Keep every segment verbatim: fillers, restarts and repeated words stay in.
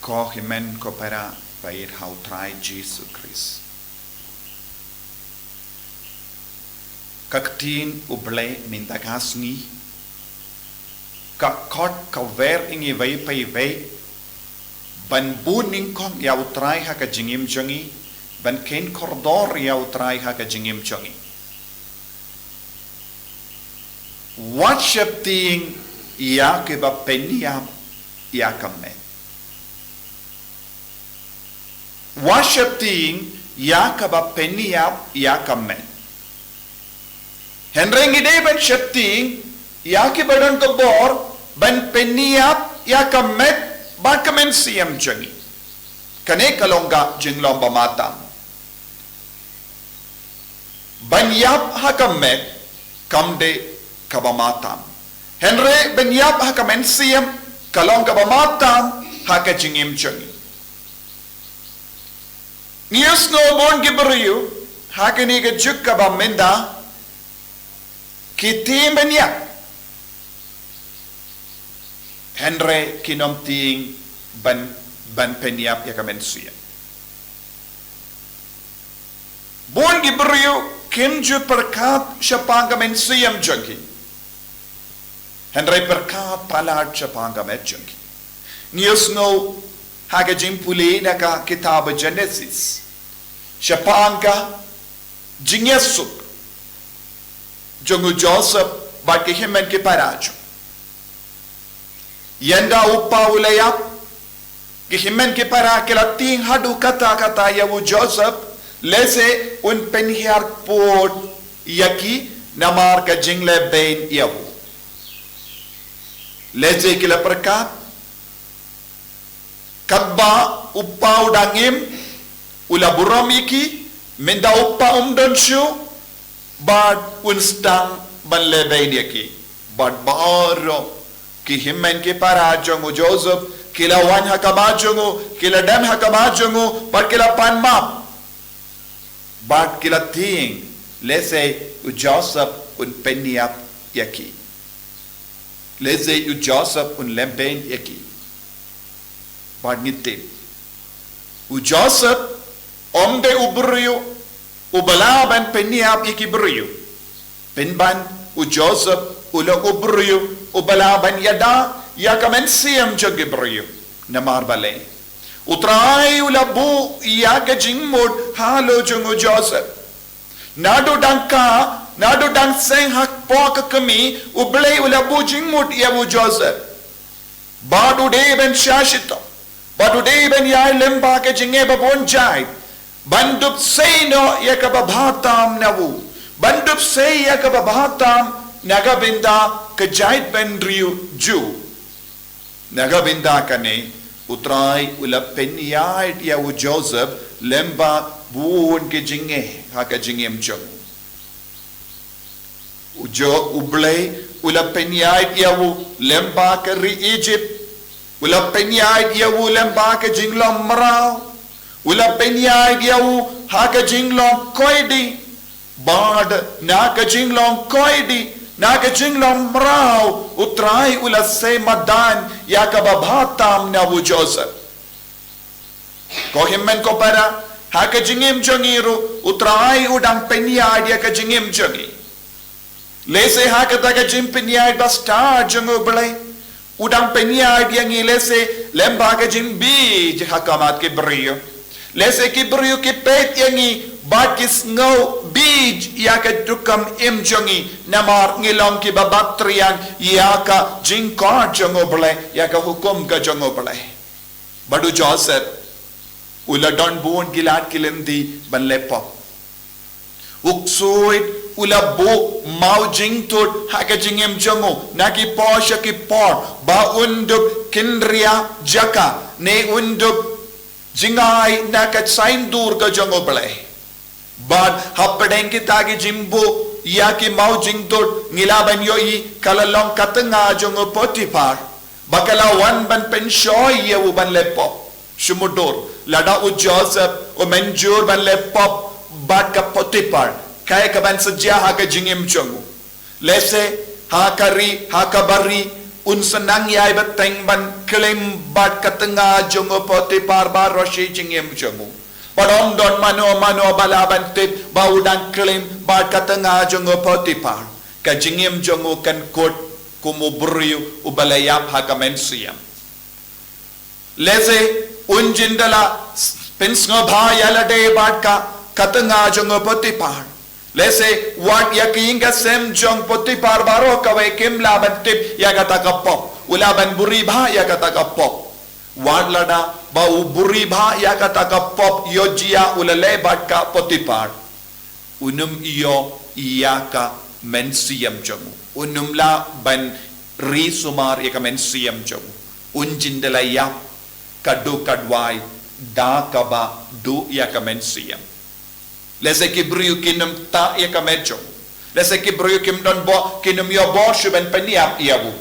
Ko hynmen ko para ba ïeit ha u Trai Jisu Khrist. Ka ktien U Blei mynta ka sngi ka khot ka wer ïa ngi iwei pa iwei ban bun nyngkong ïa u Trai ha ka jingim jong ngi, ban kheiñ kordor ïa u Trai ha ka jingim jong ngi. Wat sheptieng ïa kiba pynïap ïa ka met. Wat sheptieng ïa kaba pynïap ïa ka met. Hynrei ngi dei ban sheptieng ïa kiba don ka bor ban pynïap ïa ka met bad ka mynsiem jong ngi. Kane ka long ka jinglong ba matam. Ban ïap ha ka met kam dei kaba matam. Hynrei ban ïap ha ka mynsiem ka long kaba matam ha ka jingim jong ngi. Ngi ïohsngew bun ki briew ha kane ka juk kaba mynta ki tieng ban ïap. Hynrei kim tieng ban, ban pynïap ïa ka mynsiem. Bun ki briew kim ju pyrkhat shaphang ka mynsiem jong ki. Hynrei pyrkhat palat shaphang ka met jong ki. Ngi ïohsngew ha ka jingpule na ka kitab Genesis shaphang ka jingïasuk jong u Joseph bad ki hynmen ki para jong u. Ynda u pa u la ïap, ki hynmen ki para ki la tieng haduh katta katta ïa u Joseph, lehse un pynhiar pud ïa ki namar ka jinglehbeiñ ïa u. Lehse ki la pyrkhat, katba u pa u dang im, u la burom ïa ki, mynta u pa um don shuh, bad un sdang ban lehbeiñ ïa ki. Bad baroh ki hynmen ki para jong u Joseph ki la wan ha khmat jong u, ki la dem ha khmat jong u, bad ki la pan map. Bad ki la tieng, lehse u Joseph un pynïap ïa ki. Lehse u Joseph un lehbeiñ ïa ki. Bad ngi tip, u Joseph um dei u briew uba lah ban pynïap ïa ki briew. Pynban u Joseph u long u briew uba lah ban ïada ïa ka mynsiem jong ki briew. Namar balei? U Trai u la buh ïa ka jingmut halor jong u Joseph. Naduh dang kha, naduh dang seng hapoh ka kmie, U Blei u la buh jingmut ïa u Joseph. Bad u dei ban shah shitom, bad u dei ban ïai leh ba ka jingeh ba bun jait, ban dup sei noh ïa kaba bha tam na u, ban dup sei ïa kaba bha tam na ka bynta ka jaitbynriew Jiw. Na ka bynta kane, U Trai u la pynïaid ïa u Joseph lyngba bun ki jingeh ha ka jingim jong u. U Jo-, U Blei u la pynïaid ïa u lyngba ka ri Egypt, u la pynïaid ïa u lyngba ka jinglong mraw, u la pynïaid ïa u ha ka jinglong koidi, bad na ka jinglong koidi, na ka jinglong mraw, U Trai u la sei madan ïa kaba bha tam na u Joseph. Ko hynmen ko para, ha ka jingim jong ngi ruh, U Trai u dang pynïaid ïa ka jingim jong ngi. Lehse ha kata ka jingpynïaid ba stad jong U Blei, u dang pynïaid ïa ngi lehse lyngba ka jingbiej ha khmat ki briew. Lehse ki briew ki peit ïa ngi bad ki sngew biej ïa ka rukom im jong ngi namar ngi long kiba bat triang ïa ka jingkhot jong U Blei, ïa ka hukum ka jong U Blei. Bad u Joseph u la don bun ki lad ki lynti ban leh pop. U ksuid u la buh maw jingtut ha ka jingim jong u na ki por sha ki por ba un dup kynriah jaka ne un dup jngai na ka saiñdur ka jong U Blei. Bad hapdeng kita ki jingbuh ïa ki maw jingtut ngi lah ban ïohi ka la long ka tnga jong u Potiphar ba ka la wan ban pynshoi ïa u ban leh pop. Shu mutdur, lada u Joseph u mynjur ban leh pop bad ka Potiphar, kaei kaban sa jia ha ka jingim jong u? Lehse ha ka ri, ha kaba ri, Un sa nang ïai bteng ban klim bad ka tnga jong u Potipar baroh shi jingim jong u. Bad ym don mano mano ba lah ban tip ba u dang klim bad ka tnga jong u Potipar. Ka jingim jong u kan kut kum u briew uba la ïap ha ka mynsiem. Lehse un jin da la pynsngewbha ïa lade bad ka, ka tnga jong u Potipar. Lehse wat ïa ki ïing ka sem jong Potipar baroh kawei kim lah ban tip ïa kata ka pop. U lah ban buhrieh bha ïa kata ka pop. Wat lada ba u buhrieh bha ïa kata ka pop ïoh jia u la leh bad ka Potipar, un ym ïoh ïa ka mynsiem jong u. Un ym lah ban ri sumar ïa ka mynsiem jong u. Un jin da la ïap ka duk ka duwai da kaba duh ïa ka mynsiem. Lehse ki briew kin ym tah ïa ka met jong u. Lehse ki briew kim don bor, kin ym ïoh bor shuh ban pynïap ïa u.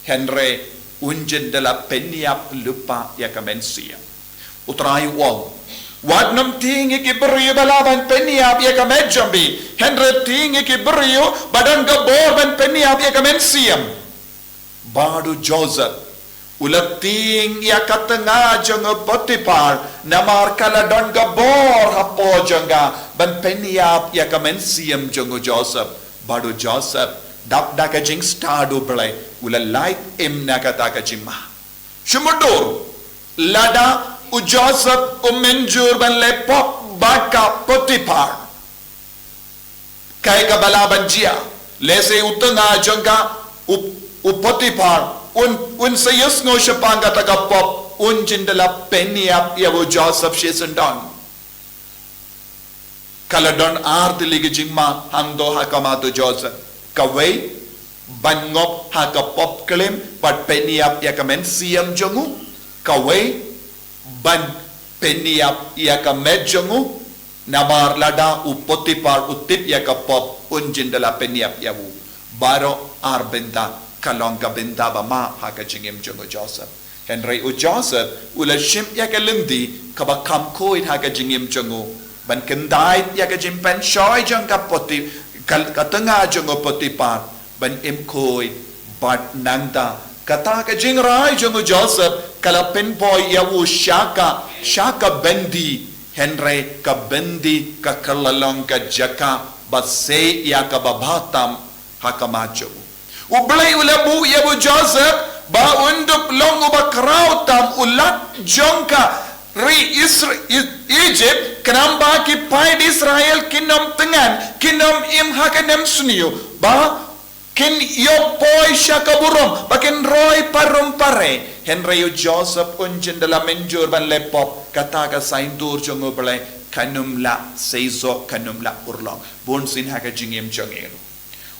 Hynrei un jin da la pynïap lypa ïa ka mynsiem. U Trai u ong, wat nym tieng ïa ki briew ba lah ban pynïap ïa ka met jong phi. Hynrei tieng ïa ki briew ba don ka bor ban pynïap ïa ka mynsiem. Bad u Joseph u la tieng ïa ka tnga jong u Potipar, namar ka la don ka bor hapoh jong ka ban pynïap ïa ka mynsiem jong u Joseph. Bad u Joseph, dap da ka jingstad U Blei, u la lait im na kata ka jingma. Shu mutdur, lada u Joseph u mynjur ban leh pop bad ka Potipar, kaei kaba lah ban jia? Lehse u tnga jong ka, u, u Potipar, un, un sa ïohsngew shaphang kata ka pop, un jin da la pynïap ïa u Joseph shisyndon. Ka la don ar tylli ki jingma hangto ha khmat u Joseph. Kawei, ban ngop ha ka pop klim bad pynïap ïa ka mynsiem jong u. Kawei, ban pynïap ïa ka met jong u. Namar lada u Potipar u tip ïa ka pop, un jin da la pynïap ïa u. Baroh ar bynta ka long ka bynta ba ma ha ka jingim jong u Joseph. Hynrei u Joseph u la shim ïa ka lynti kaba kham khuid ha ka jingim jong u, ban kyntait ïa ka jingpynshoi jong ka Poti-, ka, ka tnga jong u Potipar, ban im khuid bad nangta kata ka jingrai jong u Joseph ka la pynpoi ïa u sha ka, sha ka byndi. Hynrei ka byndi ka kylla long ka jaka ba sei ïa kaba bha tam ha khmat jong u. U Blei u la buh ïa u Joseph ba un dup long uba khraw tam, u lat jong ka ri Isra-, I-, Egypt, khnang ba ki paid Israel kin ym thngan, kin ym im ha ka nemsniew, ba kin ïoh poi sha ka burom, ba kin roi parum pare. Hynrei u Joseph un jin da la mynjur ban leh pop, kata ka saiñdur jong U Blei kan ym lah seisoh, kan ym lah urlong. Bunsien ha ka jingim jong ngi ruh,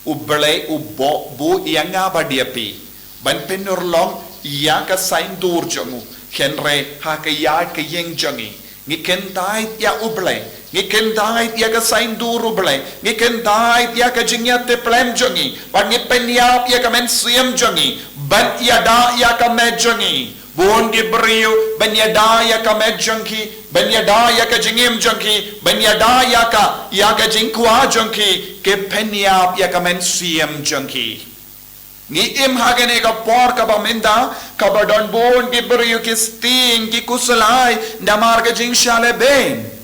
U Blei u buh, buh ïa nga bad ïa phi ban pynurlong ïa ka saiñdur jong u. Hynrei ha ka ïaid ka ïing jong ngi, ngi kyntait ïa U Blei, ngi kyntait ïa ka saiñdur U Blei, ngi kyntait ïa ka jingïatiplem jong ngi, bad ngi pynïap ïa ka mynsiem jong ngi ban ïada ïa ka met jong ngi. Bun ki briew ban ïada ïa ka met jong ki, ban ïada ïa ka jingim jong ki, ban ïada ïa ka, ïa ka jingkwah jong ki, ki pynïap ïa ka mynsiem jong ki. Ngi im ha kane ka por kaba mynta, kaba don bun ki briew ki sting, ki khuslai namar ka jingshah lehbeiñ.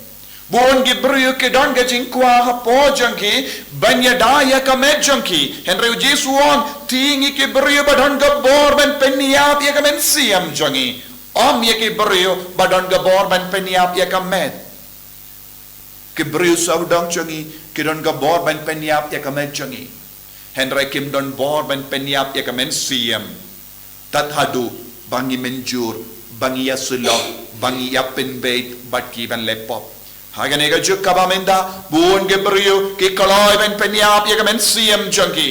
Bun ki briew ki don ka jingkwah hapoh jong ki ban ïada ïa ka met jong ki. Hynrei u Jisu u ong, tieng ïa ki briew ba don ka bor ban pynïap ïa ka mynsiem jong ngi, ym ïa ki briew ba don ka bor ban pynïap ïa ka met. Ki briew sawdong jong ngi ki don ka bor ban pynïap ïa ka met jong ngi, hynrei kim don bor ban pynïap ïa ka mynsiem. Tad haduh ba ngi mynjur, ba ngi ïasyllok, ba ngi ïapynbeit bad ki ban leh pop. Ha kane ka juk kaba mynta, bun ki briew ki kloi ban pynïap ïa ka mynsiem jong ki.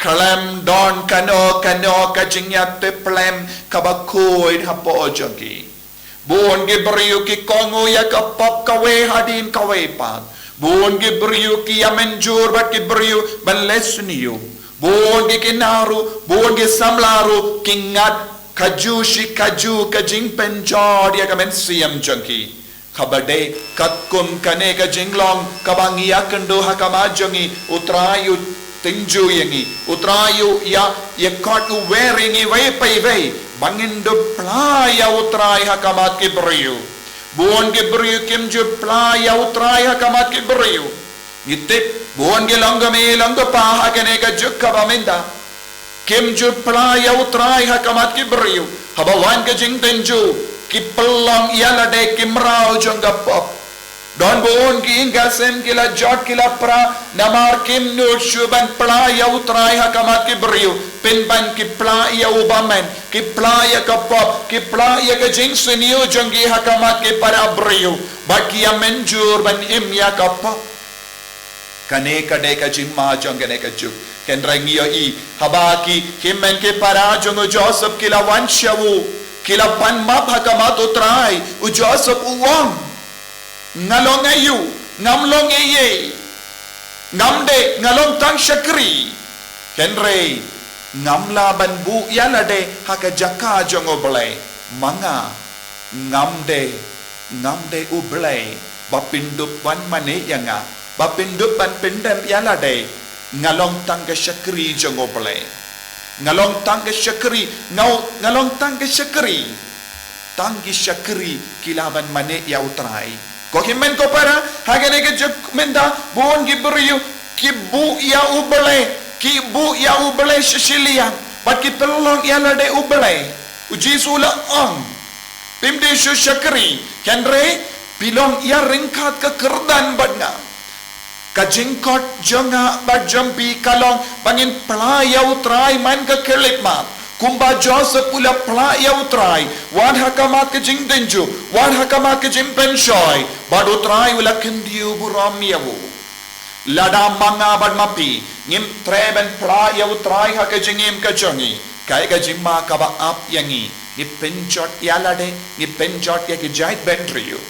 Khlem don kano kano ka jingïatiplem kaba khuid hapoh jong ki. Bun ki briew ki kohnguh ïa ka pop kawei hadien kawei pat. Bun ki briew ki ïamynjur bad ki briew ban leh sniew. Bun ki khynnah ruh, bun ki samla ruh ki ngat kajuh shi kajuh ka jingpynjot ïa ka mynsiem jong ki. Kaba dei katkum kane ka jinglong kaba ngi ïakynduh ha khmat jong ngi, U Trai u Tynjuh ïa ngi. U Trai u ïa, ïa kot u wer ïa ngi iwei pa iwei. Ba ngin dup pla ïa u Trai ha khmat ki briew. Bun ki briew kim ju pla ïa u Trai ha khmat ki briew. Ngi tip, bun ki long kmie long kpa ha kane ka juk kaba mynta. Kim ju pla ïa u Trai ha khmat ki briew. Haba wan ka jingtynjuh, ki pynlong ïa lade ki mraw jong ka pop. Don bun ki ïing ki sem ki la jot ki la pra, namar kim nud shuh ban pla ïa u Trai ha khmat ki briew, pynban ki pla ïa u bymman, ki pla ïa ka pop, ki pla ïa ka jingsniew jong ki ha khmat ki para briew, bad ki ïa mynjur ban im ïa ka pop. Kane ka dei ka jingma jong kane ka juk. Hynrei ngi ïohi, haba ki hynmen ki para jong u Joseph ki la wan sha u, ki la pan map ha khmat u Trai, u Joseph u ong, nga long aïu, ngam long ei ei. Ngam dei, nga long tang shakri. Hynrei ngam lah ban buh ïa lade ha ka jaka jong u Blei. Ma nga, ngam dei, ngam dei u Blei ba pyndup ban mane ïa nga, ba pyndup ban pyndem ïa lade. Nga long tang ka shakri jong u Blei. Nga long tang ka shakri, nga, nga long tang ka shakri. Tang ki shakri ki lah ban mane ïa u Trai. Ko hynmen ko para, ha kane ka juk mynta, bun ki briew ki buh ïa u Blei, ki buh ïa u Blei sha shiliang, bad ki pynlong ïa lade u Blei. U Jisu u la ong, phim dei shuh shakri, hynrei phi long ïa ryngkat ka kyrdan bad nga. Ka jingkhot jong nga bad jong phi ka long ba ngin pla ïa u Trai man ka khyllipmat. Kumba Joseph u la pla ïa u Trai, wat ha khmat ka jingtynjuh, wat ha khmat ka jingpynshoi, bad u Trai u la kyntiew burom ïa u. Lada ma nga bad ma phi ngim treh ban pla ïa u Trai ha ka jingim ka jong ngi, kaei ka jingma kaba ap ïa ngi? Ngi pynjot ïa lade, ngi pynjot ïa ki jaitbynriew.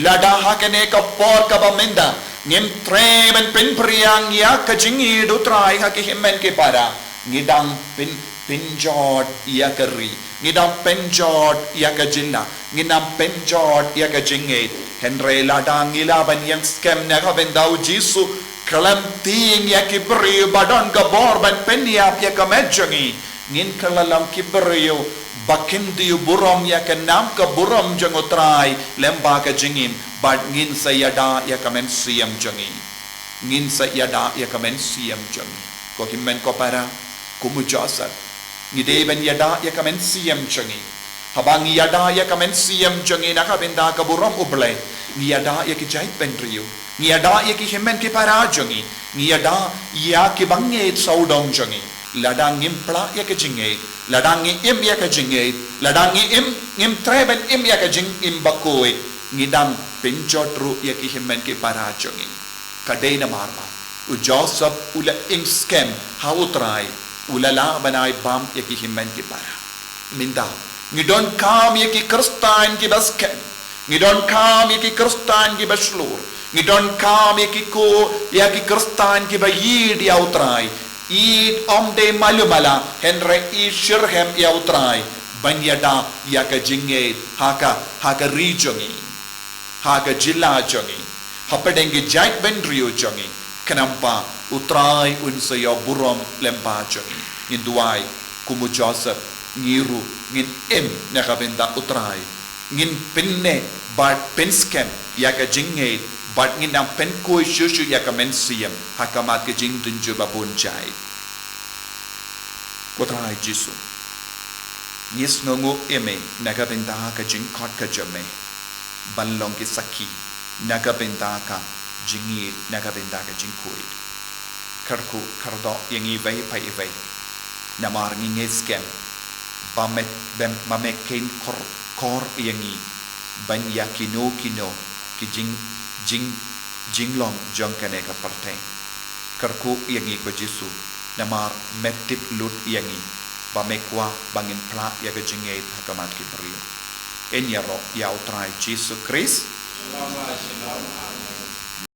Lada ha kane ka por kaba mynta ngim treh ban pynphriang ïa ka jingïeit u Trai ha ki hynmen ki para, ngi dang pyn, pynjot ïa ka ri, ngi dang pynjot ïa ka jylla, ngi dang pynjot ïa ka jingngeit. Hynrei lada ngi lah ban ïeng skhem na ka bynta u Jisu, khlem tieng ïa ki briew ba don ka bor ban pynïap ïa ka met jong ngi, ngin kylla long ki briew ba kyntiew burom ïa ka nam ka burom jong u Trai lyngba ka jingim, bad ngin sa ïada ïa ka mynsiem jong ngi. Ngin sa ïada ïa ka mynsiem jong ngi. Ko hynmen ko para, kum u Joseph, ngi dei ban ïada ïa ka mynsiem jong ngi. Haba ngi ïada ïa ka mynsiem jong ngi na ka bynta ka burom u Blei, ngi ïada ïa ki jaitbynriew, ngi ïada ïa ki hynmen ki para jong ngi, ngi ïada ïa ki bangeit sawdong jong ngi. Lada ngim pla ïa ka jingngeit, lada ngi im ïa ka jingngeit, lada ngi im, ngim treh ban im ïa ka jingim bakhuid, ngi dang pynjot ruh ïa ki hynmen ki para jong ngi. Ka dei namar ba u Joseph u la ïeng skhem ha u Trai, u la lah ban ai bam ïa ki hynmen ki para. Mynta ngi donkam ïa ki Khristan kiba skhem. Ngi donkam ïa ki Khristan kiba shlur. Ngi donkam ïa ki ko, ïa ki Khristan kiba ïeit ïa u Trai. Ïeit ym dei malu mala, hynrei ïeit shitrhem ïa u Trai. Ban ïada ïa ka jingngeit ha ka, ha ka ri jong ngi, ha ka jylla jong ngi, hapdeng ki jaitbynriew jong ngi. Khnang ba u Trai un sa ïoh burom lyngba jong ngi. Ngin duwai kum u Joseph, ngi ruh ngin im na ka bynta u Trai. Ngin pynneh bad pynskhem ïa ka jingngeit, bad ngin nang pynkhuid shuh shuh ïa ka mynsiem ha khmat ka jingtynjuh babun jait. Ko Trai Jisu, ngi sngewnguh ïa me na ka bynta ka jingkhot ka jong me ban long ki sakhi na ka bynta ka jingïeit, na ka bynta ka jingkhuid. Kyrkhu kyrdoh ïa ngi iwei pa iwei, namar ngi ngeit skhem ba me, ba me, ba me khein kor, kor ïa ngi ban ïa kino kino ki jing, jing, jinglong jong kane ka pyrthei. Kyrkhu ïa ngi ko Jisu, namar me tip lut ïa ngi, ba me kwah ba ngin pla ïa ka jingngeit ha khmat ki briew. Yn ïaroh ïa u Trai Jisu Khrist.